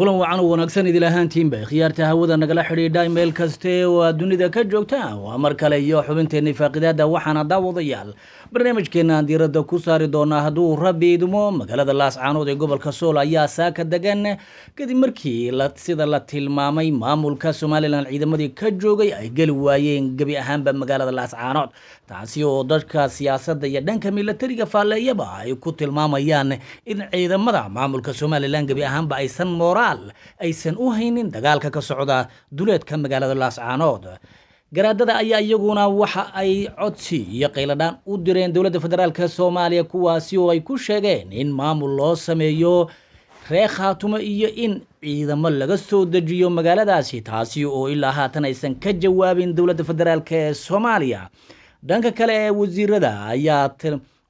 Kulan wacan oo wanaagsan idil ahaantiinba, khiyaarta hawada nagala xidhiidha meel kaste oo aad dunida ka joogtaan. Waa mar kale iyo xubinteenii faaqidaada. Waxaana daawadayaal barnaamijkeena aan diiradda ku saari doonaa, hadduu Rabbi idmo, magaalada Laascaanood ee gobolka Sool ayaa saaka degan, kadib markii sida la tilmaamay maamulka Somalilan ciidamadii ka joogay ay geli waayeen gebi ahaanba magaalada Laascaanood, taasi oo dadka siyaasadda iyo dhanka milatariga faalleeyaba ay ku tilmaamayaan in ciidamada maamulka Somalilan gebi ahaanba aysan mooraal aysan u haynin dagaalka ka socda duleedka magaalada Laascaanood. Garaadada ayaa iyaguna waxa ay codsi iyo qayladhaan u direen dowladda federaalk Soomaaliya, kuwaasi oo ay ku sheegeen in maamul loo sameeyo reer Khaatumo iyo in ciidamo laga soo dejiyo magaaladaasi, taasi oo ilaa haatan aysan ka jawaabin dowladda federaalk ee Soomaaliya. Dhanka kale ee wasiirada ayaa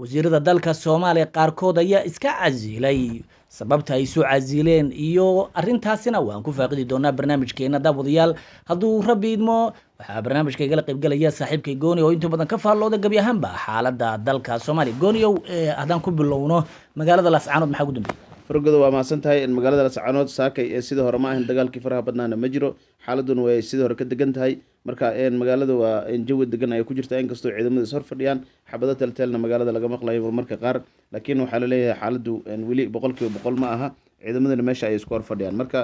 wasiirada dalka Soomaaliya qaarkood ayaa iska casilay. Sababta ay soo casileen iyo arintaasina waan ku faaqidi doonaa barnaamijkeena, daawadayaal, hadduu Rabbi idmo. Waxaa barnaamijka igala qaybgalaya saaxiibkay Gooni oo inta badan ka faallooda gebi ahaanba xaaladda dalka Soomaaliya. Gooniow, haddaan ku bilowno magaalada Laascaanood, maxaa ugu dambeeyey? Fargoda, waa mahadsan tahay. Magaalada Laascaanood saakay ee sidii hore ma ahan, dagaalkii faraha badnaana ma jiro, xaaladuna way sidii hore ka degan tahay. Marka magaalada waa jawi degan ayay ku jirtaa, inkastoo ciidamada is hor fadhiyaan, xabado telteelna magaalada laga maqlayo marmarka qaar, laakiin waxaa laleeyahay xaaladdu weli 100% ma aha, ciidamadana meesha ayay isku hor fadhiyaan. Marka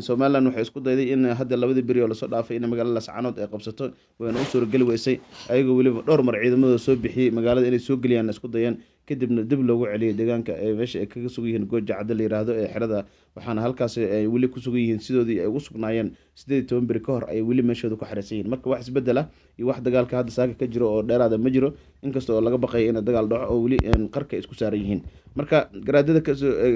Somalilan waxay isku dayday in hadda labadii beri oo lasoo dhaafay in magaalada Laascaanood ay qabsato, wayna u suurageli weysay, ayagoo weliba dhowr mar ciidamadooda soo bixiyey magaalada inay soo geliyaan isku dayeen, kadibna dib loogu celiyay deegaanka ee meesha ay kaga sugan yihiin, Gooja Cadda la yiraahdo ee xerada. Waxaana halkaas ay weli ku sugan yihiin sidoodii ay ugu sugnaayeen 18 beri ka hor ayay weli meeshooda ku xeraysan yihiin. Marka wax isbedel ah iyo wax dagaalka hadda saaka ka jiro oo dheeraada ma jiro, inkasta oo laga baqayo in dagaal dhaco oo weli qarka isku saaran yihiin. Marka garaadada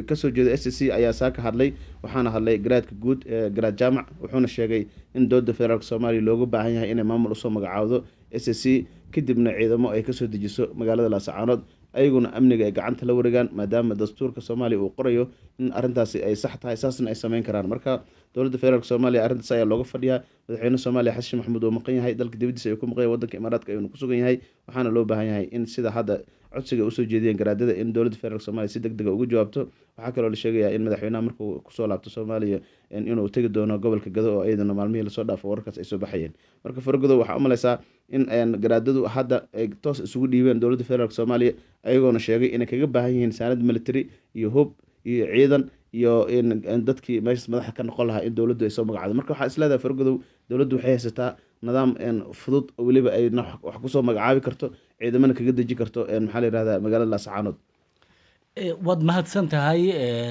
kasoo jeeda SC ayaa saaka hadlay, waxaana hadlay garaadka guud, Garaad Jaamac, wuxuuna sheegay in dowladda federaalk Soomaaliya looga baahan yahay inay maamul usoo magacaawdo SC, kadibna ciidamo ay kasoo dejiso magaalada Laascaanood, ayaguna amniga ay gacanta la wareegaan, maadaama dastuurka Soomaaliya uu qorayo in arrintaasi ay sax tahay, saasna ay sameyn karaan. Marka dowladda federaalk Soomaaliya arrintaas ayaa looga fadhiyaa. Madaxweyne Soomaaliya Xasan Sheekh Maxamuud oo maqan yahay, dalka dibadiisa ayuu ku maqan yahay, wadanka Imaaraadka ayuuna ku sugan yahay. Waxaana loo baahan yahay in sida hadda codsiga usoo jeediyeen garaadada in dowladda federaalk Soomaaliya si deg dega uga jawaabto. Waxaa kaloo la sheegayaa in madaxweynaha markuu kusoo laabto Soomaaliya inuu tegi doono gobolka Gado, oo iyadana maalmihii lasoo dhaafo wararkaas ay soo baxayeen. Marka Faragodo, waxaa umaleysaa in garaadadu hadda ay toos isugu dhiibeen dowladda federaalk Soomaaliya, ayagoona sheegay inay kaga baahan yihiin saanad military iyo hub iyo ciidan iyo in dadkii meeshaas madaxa ka noqon lahaa in dowladdu ay soo magacdo. Marka waxaa isleedahay, Fargodow, dowladdu waxay haysataa nidaam fudud oo weliba ay wax kusoo magacaabi karto, ciidamana kaga deji karto, maxaa la yihahdaa, magaalada Laascaanood. Waad mahadsan tahay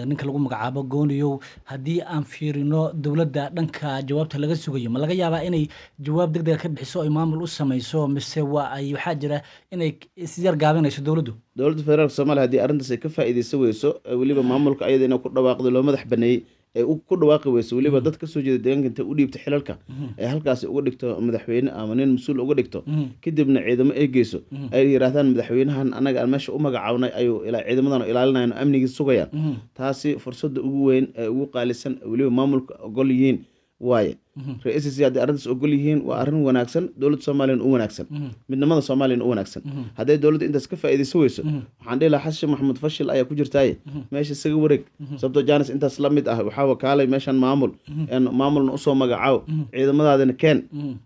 ninka lagu magacaabo Gooniyow. Haddii aan fiirino dowladda dhanka jawaabta laga sugayo, ma laga yaabaa inay jawaab deg dega ka bixiso, ay maamul u sameyso, mise waa ay waxaa jira inay isyar gaabinayso dowladdu? Dowladda federaalk Soomaaliya haddii arrintaas ay ka faa'iideysan weyso, weliba maamulka ayada inay ku dhawaaqdo loo madax baneeyey ay ku dhawaaqi weyso, weliba dad kasoo jeeda deegaanka intay u dhiibto xilalka ay halkaasi uga dhigto madaxweyne ama nin mas-uul uga dhigto, kadibna ciidamo ay geyso, ay yiraahdaan madaxweynahan anaga aan meesha u magacawnay ayuu ciidamadan ilaalinayan oo amnigii sugayaan, taasi fursadda ugu weyn ee ugu qaalisan weliba maamulka ogol yihiin waaye. Reer SC hadday arrintaas ogol yihiin, waa arrin wanaagsan, dowladda Soomaaliyana u wanaagsan, midnimada Soomaaliyana u wanaagsan. Hadday dowladda intaas ka faa'iideysan weyso, waxaan dhihi lahaa Xasan Sheekh Maxamuud fashil ayaa ku jirtaaye meesha isaga wareeg, sababtoo janis intaas la mid ah waxaa wakaalay meeshan maamul, maamulna usoo magacaaw, ciidamadaadina keen,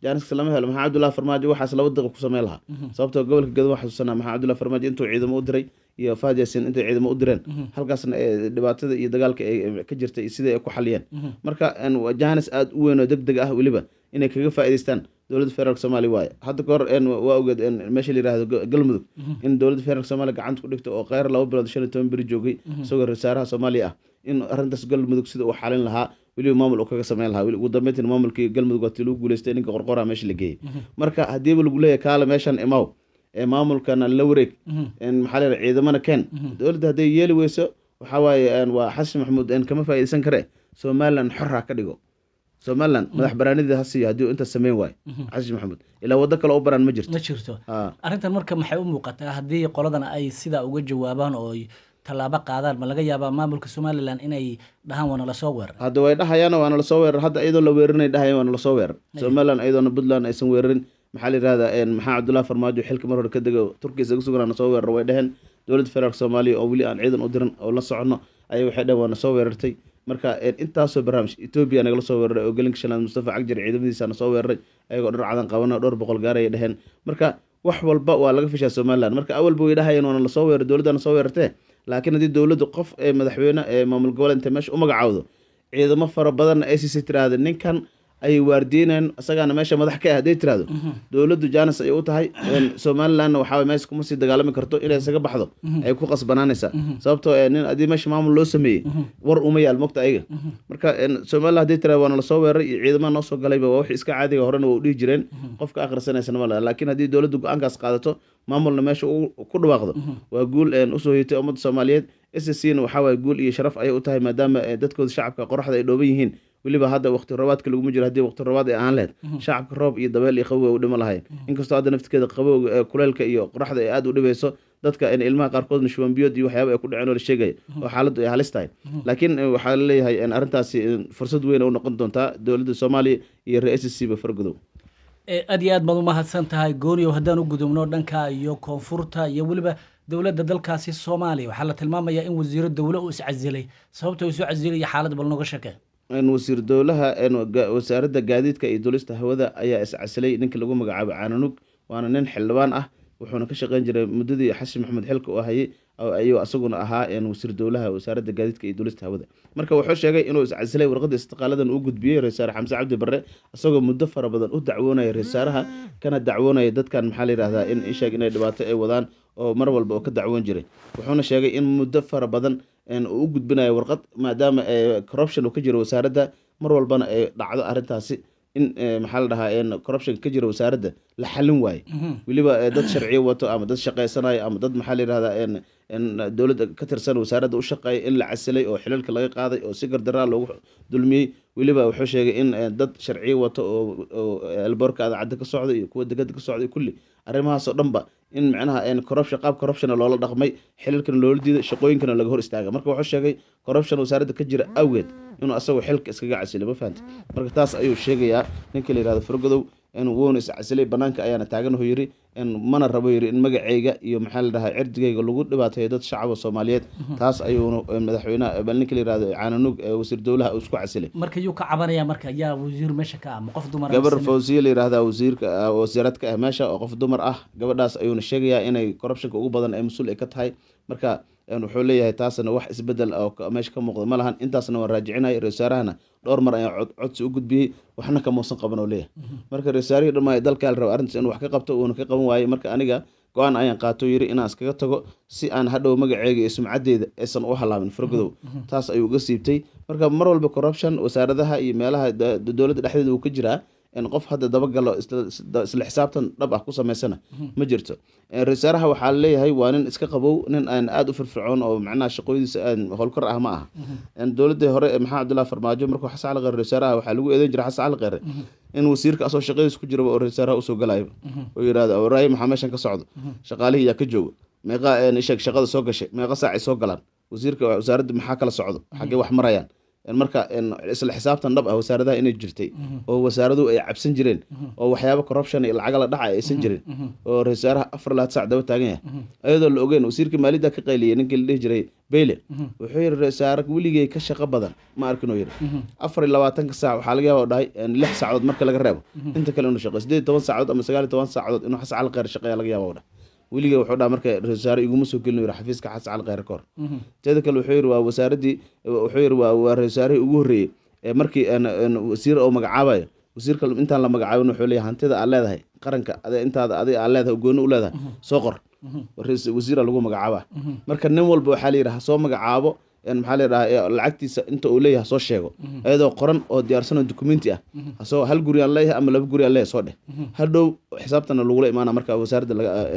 janiska lama helo. Maxaa Cabdullahi Farmaajo waxaas 2 daqiiq ku sameyn lahaa, sababtoo gobolka Gado waxaa xasuusanaa Maxaa Cabdullahi Farmaajo intuu ciidamo u diray iyo Fahad Yaasiin intay ciidamo u direen, halkaasna dhibaatada iyo dagaalka ay ka jirtay iyo sidai ay ku xaliyeen. Marka janis aada u weyn oo deg deg ah weliba inay kaga faa'iideystaan dowladda federaalk Soomaaliya waaye. Hadda ka hor waa ogeed meesha la yihahdo Galmudug in dowladda federaalk Soomaaliya gacanta ku dhigto oo kheyr 2 bilood 15 beri joogay isagoo wasaaraha Soomaaliya ah, in arrintaas Galmudug sida uu xalin lahaa, weliba maamul uu kaga sameyn lahaa. Ugu dambeyntiina maamulkii Galmudug waa tii lagu guuleystay, ninka Qorqoraa meesha la geeyey. Marka haddiiba lagu leeyahay kaale meeshan imaw ee maamulkana la wareeg, maxaa la yidhaha, ciidamana keen, dowladda hadday yeeli weyso, waxaa waaye waa Xasan Maxamuud kama faa'iideysan kare. Somaliland xor ha ka dhigo, Somaliland madax banaanidii ha siiyo haddii uu intaas sameyn waayo Xasan Maxamuud, ilaa waddo kale u baran ma jirto. Ma jirto. Arrintan marka maxay u muuqataa haddii qoladan ay sidaa uga jawaabaan oo ay tallaabo qaadaan? Ma laga yaabaa maamulka Somalilan inay dhahaan waana lasoo weeraray? Hadda way dhahayaan waana lasoo weerar. Hadda iyadoo la weerarinay dhahayaan waana lasoo weerar. Somaliland iyadoona Puntland aysan weerarin, maxaa la yihahdaa, maxaa Cabdullahi Farmaajo xilka mar hore ka dego Turkiya isaga sugan soo weerar way dheheen. Dowladda federaalk Soomaaliya oo weli aan ciidan u dirin oo la soconno ayay waxay dheheen waana soo weerartay. Marka intaasoo barnaamij Etoobiya nagala soo weeraray oo gelinka shanaad Mustafa Cagjar ciidamadiisana soo weeraray, ayagoo dhar cadan qabana dhowr boqol gaarayay dheheen. Marka wax walba waa laga fishaa Somaliland. Marka awalba way dhahayeen waana lasoo weeray, dowladdana soo weerartee, laakiin haddii dowladdu qof ee madaxweyne ee maamul goboleed intay meesha u magacaawdo, ciidamo fara badanna ay siisay, tiraahda ninkan ay waardiinayaan isagaana meesha madax ka ah hadday tiraahdo, dowladdu janis ayay u tahay. Somalilandna waxaa waye meesha kuma sii dagaalami karto, inay isaga baxdo ay ku qasbanaanaysaa, sababtoo nin haddii meesha maamul loo sameeyey war uma yaal mogta ayaga. Marka Somaliland hadday tiraahdo waana lasoo weeraray iyo ciidamaha noo soo galayba, waa wixii iska caadiga, horena waa u dhihi jireen, qofka akhrisanaysana ma laha. Laakiin haddii dowladdu go-aankaas qaadato, maamulna meesha uu ku dhawaaqdo, waa guul usoo hoyatay ummadda Soomaaliyeed. SSC na waxaa waye guul iyo sharaf ayay u tahay, maadaama dadkooda shacabka qoraxda ay dhooban yihiin. Weliba hadda waqti roobaadka laguma jiro, haddii waqti roobaad ay ahaan lahayd shacabka roob iyo dabeel iyo qabow ay u dhima lahayn, inkastoo hadda naftigeeda qabowga ee kuleylka iyo qoraxda ay aada u dhibayso dadka, in ilmaha qaarkoodna shuban biyood iyo waxyaaba ay ku dhaceen oo la sheegaya oo xaaladdu ay halis tahay. Laakiin waxaa laleeyahay arrintaasi fursad weyn u noqon doontaa dowladda Soomaaliya iyo reer SSC ba fargodow. Aad iyo aad baad umahadsan tahay Gooniyow. Haddaan u gudubno dhanka iyo koonfurta iyo weliba dowladda dalkaasi Soomaaliya, waxaa la tilmaamayaa in wasiiro dowle uu iscasilay. Sababta uu isu casilay iyo xaalad bal nooga sheekee. Wasiir dowlaha wasaaradda gaadiidka iyo duulista hawada ayaa iscasilay, ninka lagu magacaabo Caananug, waana nin xildhibaan ah, wuxuuna ka shaqeyn jiray muddadii Xasan Maxamed xilka uu hayay ayuu asaguna ahaa wasiir dowlaha wasaaradda gaadiidka iyo duulista hawada. Marka wuxuu sheegay inuu iscasilay, warqadda istiqaaladan uu gudbiyey ra-iisul wasaare Xamse Cabdi Barre, isagoo muddo fara badan u dacwoonaya ra-iisul wasaaraha, kana dacwoonaya dadkan maxaa la yidhahdaa in isheeg inay dhibaato ay wadaan oo mar walba oo ka dacwoon jiray. Wuxuuna sheegay in muddo fara badan uu u gudbinayo warqad, maadaama corruption uu ka jiro wasaaradda, mar walbana ay dhacdo arrintaasi in maxaa la dhahaa corruption ka jira wasaaradda la xalin waayo, weliba dad sharciyo wato ama dad shaqaysanayo ama dad maxaa la yidhahdaa dowladda ka tirsan wasaaradda u shaqeeya in la casilay oo xilalka laga qaaday oo si gardaraa loogu dulmiyey. Weliba wuxuu sheegay in dad sharciyo wato oo elboorka cadda ka socda iyo kuwa degada ka socda iyo kulli arrimahaasoo dhanba in macnaha corruption, qaab corruptiona loola dhaqmay, xilalkana loola diiday, shaqooyinkana laga hor istaaga. Marka wuxuu sheegay corruption wasaaradda ka jira awgeed inuu asagu xilka iskaga casilay, ma fahamtay? Marka taas ayuu sheegayaa ninka la yihahdo Fargodow, wuuna is casilay, banaanka ayaana taagan wuxuu yidhi, mana rabo yidhi in magacayga iyo maxaa la dhahaa cirdigayga lagu dhibaateeyo dad shacaba Soomaaliyeed. Taas ayuuna madaxweynaha ninka la yihahdo Caananug wasiir dowlaha uu isku casilay. Marka yuu ka cabanaya? Marka yaa wasiir meesha ka ah? Ma qof dumar ah gabar mise? Fawsiye la yihahdaa wasiirka wasiirad ka ah meesha oo qof dumar ah, gabadhaas ayuuna sheegayaa inay corruptionka ugu badan ee mas-uul ay ka tahay. Marka wuxuu leeyahay taasna wax isbedel oo meesha ka muuqda ma lahan, intaasna waan raajicinaya, ra-iisul wasaarahana dhowr mar ayaan codsi u gudbiyey, waxna kamuusan qaban oo leeyahay. Marka ra-iisul wasaarihii dhammaa dalkaa la raba arrintaas inuu wax ka qabto, uuna ka qaban waayey. Marka aniga go-aan ayaan qaato yiri inaan iskaga tago si aan hadhow magaceyga iyo sumcadeyda aysan u halaabin. Fargodow taas ayuu uga siibtay. Marka mar walba corruption wasaaradaha iyo meelaha dowladda dhexdeeda uu ka jiraa, in qof hadda dabagalo isla xisaabtan dhab ah ku samaysana ma jirto. Ra-iisul wasaaraha waxaa laleeyahay waa nin iska qabow, nin aan aada u firfircoon oo macnaha shaqooyadiisa aan howlkar ah ma aha. Dowladii hore ee Maxamed Cabdullahi Farmaajo, markuu Xasan Cali Kheyre ra-iisul wasaaraha, waxaa lagu eedeyn jiray Xasan Cali Kheyre in wasiirka asoo shaqadiisa ku jiraba oo ra-iisul wasaaraha usoo galayo oo yidhahdo waraay maxaa meeshan ka socdo, shaqaalihii yaa ka joogo, meeqa sheeg shaqada soo gashay, meeqa saacay soo galaan, wasiirka wasaaradda maxaa kala socdo, xaggee wax marayaan. Marka isla xisaabtan dhab ah wasaaradaha inay jirtay oo wasaaraduhu ay cabsan jireen oo waxyaabo corruption iyo lacaga la dhaca aysan jirin oo ra-iisul wasaaraha 24 saac daba taagan yahay ayadoo la ogeyn. Wasiirka maaliyadda ka qayliyey ninkii la dhihi jiray Beyle, wuxuu yidhi ra-iisul wasaare weligay ka shaqo badan ma arkin oo yidhi 24-ka saac waxaa laga yaaba dhahay 6 saacadood marka laga reebo inta kale inuu shaqeeyo, 18 saacadood ama 19 saacadood inuu Xasan Cali Kheyre shaqeeya laga yaaba dhahay. Weligay wuxuu dhaha marka ra-iisul wasaare iguma soo gelin yiri xafiiska Xasan Cali Kheyre ka hor. Teeda kale wuxuu yidhi waa wasaaraddii, wuxuu yidhi waa ra-iisul wasaarihii ugu horreeyey ee markii wasiir oo magacaabayo, wasiirka intaan la magacaabin wuxuu leeyahay hantida aad leedahay qaranka ade intaada adiga aad leedahay gooni u leedahay soo qor, wasiira lagu magacaabaa. Marka nin walba waxaa la yidhi ha soo magacaabo maxaa la yidhaha lacagtiisa inta uu leeyahay ha soo sheego iyadoo qoran oo diyaarsan oo dukumenti ah, hasoo hal guri aan leeyahay ama laba guri aan leeyahay soo dheh, hadhow xisaabtana lagula imaana marka wasaaradda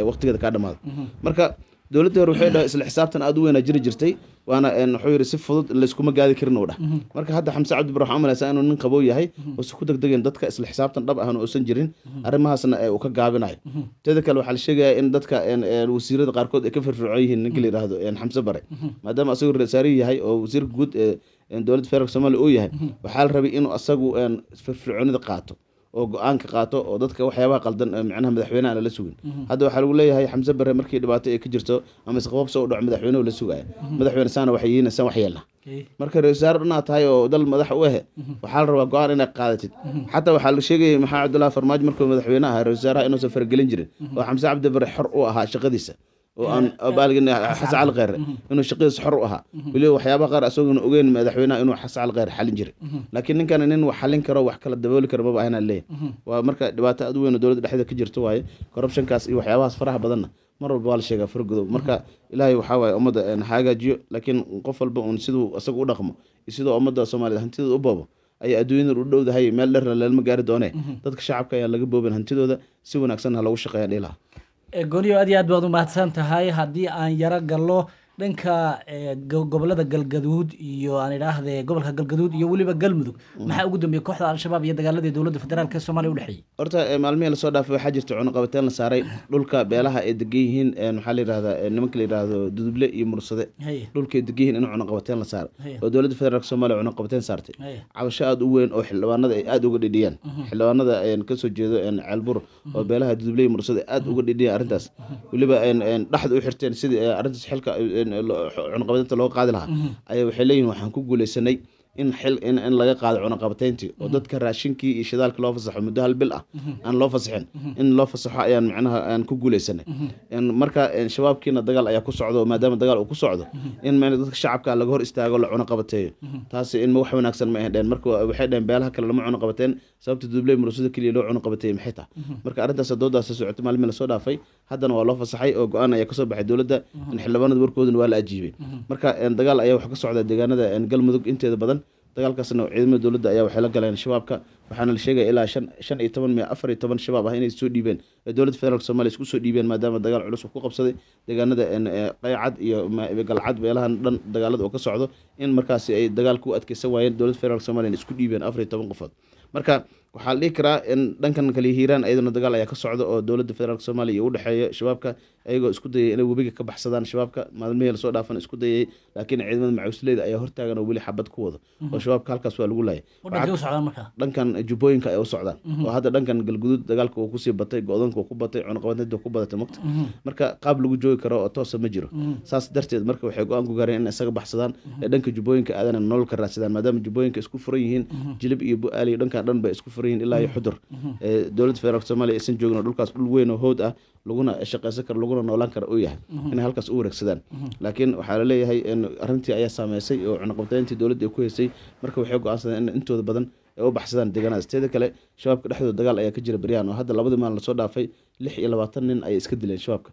waqtigeeda kaa dhamaado. Marka dowladda hore waxay dhahay isla xisaabtan aada u weynaa jiri jirtay, waana wuxuu yidhi si fudud layskuma gaadi karin uu dhah. Marka hadda Xamse Cabdi Bare waxaan u malaysaa inuu nin qabow yahay oo si ku degdegeen dadka isla xisaabtan dhab ahna uusan jirin, arrimahaasna uu ka gaabinayo. Teeda kale waxaa la sheegayaa in dadka wasiirada qaarkood ay ka firfircoon yihiin ninka la yidhaahdo Xamse Bare, maadaama asagu ra-iisul wasaarihi yahay oo wasiirka guud ee dowladda federaalka Soomaaliya uu yahay, waxaa la rabay inuu asagu firfircoonida qaato Oo go-aanka qaato oo dadka waxyaabaha qaldan macnaha madaxweynaha aan lala sugin. Hadda waxaa lagu leeyahay Xamse Bare markii dhibaato ay ka jirto ama isqababso u dhaco, madaxweynuhu la sugaya, madaxweyne saana waxay yihiin, san wax yeelna. Marka ra-isul wasaare dhanaa tahay oo dal madax u ahe, waxaa la rabaa go-aan inaad qaadatid. Xataa waxaa la sheegayay Maxamed Cabdullahi Farmaajo markuu madaxweyne ahaa, ra-isul wasaaraha inuusan faragelin jirin oo Xamse Cabdi Bare xor u ahaa shaqadiisa, oo aan baalgin Xasan Cali Kheyre inuu shaqadiisa xor u ahaa, weliba waxyaabaha qaar isagoona ogeyn madaxweynaha inuu Xasan Cali Kheyre xalin jiray. Laakiin ninkan nin wax xalin karo, wax kala dabooli karo maba ahayn leeyahay. Waa marka dhibaato aad u weyn oo dowladda dhexdeeda ka jirto waaye. Corruptionkaas iyo waxyaabahaas faraha badanna mar walba waa la sheegaa, Fargodow. Marka Ilaahay waxaa waaye ummadda ha hagaajiyo, laakiin qof walba uun siduu isaga u dhaqmo iyo siduu ummadda Soomaaliyed hantidooda u boobo ayaa adduunyada u dhowdahay. Meel dherna lama gaari doonee, dadka shacabka ayaan laga boobin hantidooda, si wanaagsan ha loogu shaqeeya dhihi lahaa. Gooniyo, aad iyo aad baad u mahadsan tahay. Haddii aan yaro gallo dhanka gobolada Galgaduud iyo aan idhaahde gobolka Galgaduud iyo weliba Galmudug, maxaa ugu dambeeyey kooxda Al-Shabaab iyo dagaaladii dowladda federaalka Soomaaliya udhexeeyey? Horta maalmihii lasoo dhaafay waxaa jirta cunuqabateen la saaray dhulka beelaha ay degan yihiin, maxaa la yidhahdaa, nimanka la yidhaahdo Duduble iyo Mursade, dhulka ay degan yihiin in cunuqabateen la saaray oo dowladda federaalka Soomaaliya cunuqabateen saartay. Cabasho aada u weyn oo xildhibaanada ay aada uga dhidhiyaan, xildhibaanada kasoo jeedo Ceelbur oo beelaha Duduble iyo Mursade aada uga dhidhiyaan arrintaas, weliba dhexda u xirteen sidii arrintaas xilka cunuqabateynta looga qaadi lahaa, ayaa waxay leeyihin waxaan ku guuleysanay in xil in laga qaado cunuqabateyntii oo dadka raashinkii iyo shidaalka loo fasaxo. Muddo hal bil ah aan loo fasaxin, in loo fasaxo ayaan macnaha aan ku guuleysanay. Marka shabaabkiina dagaal ayaa ku socdo, maadaama dagaal uu ku socdo in dadka shacabka laga hor istaago, la cunuqabateeyo, taasi in wax wanaagsan ma ahayn dheen. Marka waxay dheheen beelaha kale lama cunuqabateen, sababta Duduble Mursada keliya loo cunuqabateeyey maxay tahay? Marka arrintaas doodaas socotay maalmihii lasoo dhaafay, haddana waa loo fasaxay oo go-aan ayaa kasoo baxay dowladda in xildhibaanada warkooduna waa la ajiibay. Marka dagaal ayaa wax ka socda deegaanada Galmudug inteeda badan. Dagaalkaasna ciidamada dowladda ayaa waxay la galeen shabaabka, waxaana la sheegaya ilaa 15 miya 14 shabaab ah inay soo dhiibeen, ee dowladda federaalka Soomaaliya isku soo dhiibeen, maadaama dagaal culus uu ku qabsaday deegaanada Qaycad iyo Galcad, beelahan dhan dagaalada oo ka socdo, in markaasi ay dagaalka u adkeysan waayeen, dowladda federaalka Soomaaliya isku dhiibeen 14 qofood. Marka waxaa la dhihi karaa in dhankan kale Hiiraan iyaduna dagaal ayaa ka socda oo dowladda federaalka Soomaaliya iyo u dhexeeya shabaabka, ayagoo isku dayay inay webiga ka baxsadaan shabaabka maalmihii lasoo dhaafan isku dayay, laakiin ciidamada macusleyda ayaa hortaagan oo weli xabad ku wado oo shabaabka halkaas waa lagu laayay. Wadhankay u socdaan marka? Dhankan Jubbooyinka ay u socdaan, oo hadda dhankan Galguduud dagaalka uu kusii batay, go-doonka uu ku batay, cunuqabateynta ku badatay mugta. Marka qaab lagu joogi karo oo toosa ma jiro. Saas darteed marka waxay go-aan ku gaareen in isaga baxsadaan ee dhanka Jubbooyinka aadana nolol ka raadsadaan, maadaama Jubbooyinka isku furan yihiin, Jilib iyo Bu-aal iyo dhankan dhan bay isku furan yihiin ilaa iyo Xudur. Dowladda federaalka Soomaaliya aysan joogin oo dhulkaas dhul weyn oo howd ah, laguna shaqaysan karo, laguna noolaan karo uu yahay, inay halkaas u wareegsadaan. Laakiin waxaa la leeyahay in arrintii ayaa saameysay oo cunuqabateyntii dowladda ay ku haysay. Marka waxay go-aansadeen in intooda badan ay u baxsadaan deegaanadaas. Teeda kale shabaabka dhexdooda dagaal ayaa ka jira beryahan, oo hadda labadii maalin lasoo dhaafay 26 nin ayay iska dileen shabaabka.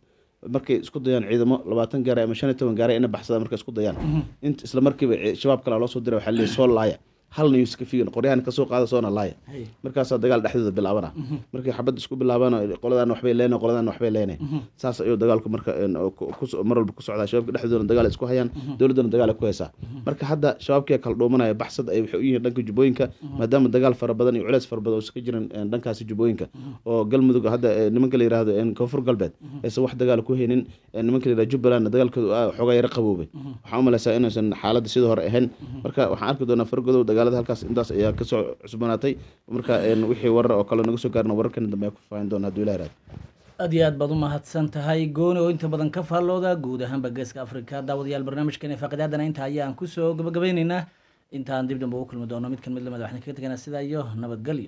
Markay isku dayaan ciidamo 20 gaaray ama 15 gaaray inay baxsadaan, markay isku dayaan int isla markiiba shabaab kalaa loo soo diray, waxaa leeyahay soo laaya, halna yuusa ka fiigin, qoryahan kasoo qaada soona laaya. Markaasaa dagaal dhexdooda bilaabana, markay xabad isku bilaabaan qoladaan waxbay leenay, qoladaan waxbay leenay, saas ayuu dagaalku marka mar walba ku socdaa. Shabaabka dhexdoodana dagaal ay isku hayaan, dowladdana dagaal ay ku haysaa. Marka hadda shabaabkii kala dhuumanaya, baxsad ay waxay u yihiin dhanka Jubbooyinka, maadaama dagaal fara badan iyo culeys fara badan uusan ka jirin dhankaasi Jubbooyinka oo Galmudug. Hadda nimanka la yiraahdo Koonfur Galbeed aysan wax dagaal ku haynin, nimanka la yirahdo Jubbalandna dagaalkoodu xoogaa yara qaboobay. Waxaan u malaysaa inaysan xaaladda sidii hore ahayn. Marka waxaan arki doonaa, Fargodow, dagaalada halkaas intaas ayaa kasoo cusbanaatay. Marka wixii warar oo kale naga soo gaarna wararkan dambe ayaa ku faafaahin doona hadduu Ilaah raado. Aad iyo aad baad u mahadsan tahay, Gooni, oo inta badan ka faallooda guud ahaanba Geeska Afrika. Daawadayaal, barnaamijkan faaqidaadana inta ayaan kusoo gabagabeyneynaa. Intaan dib dambe ugu kulmi doono midkan mid lamid, waxaan kaga teganaa sidaa iyo nabadgelyo.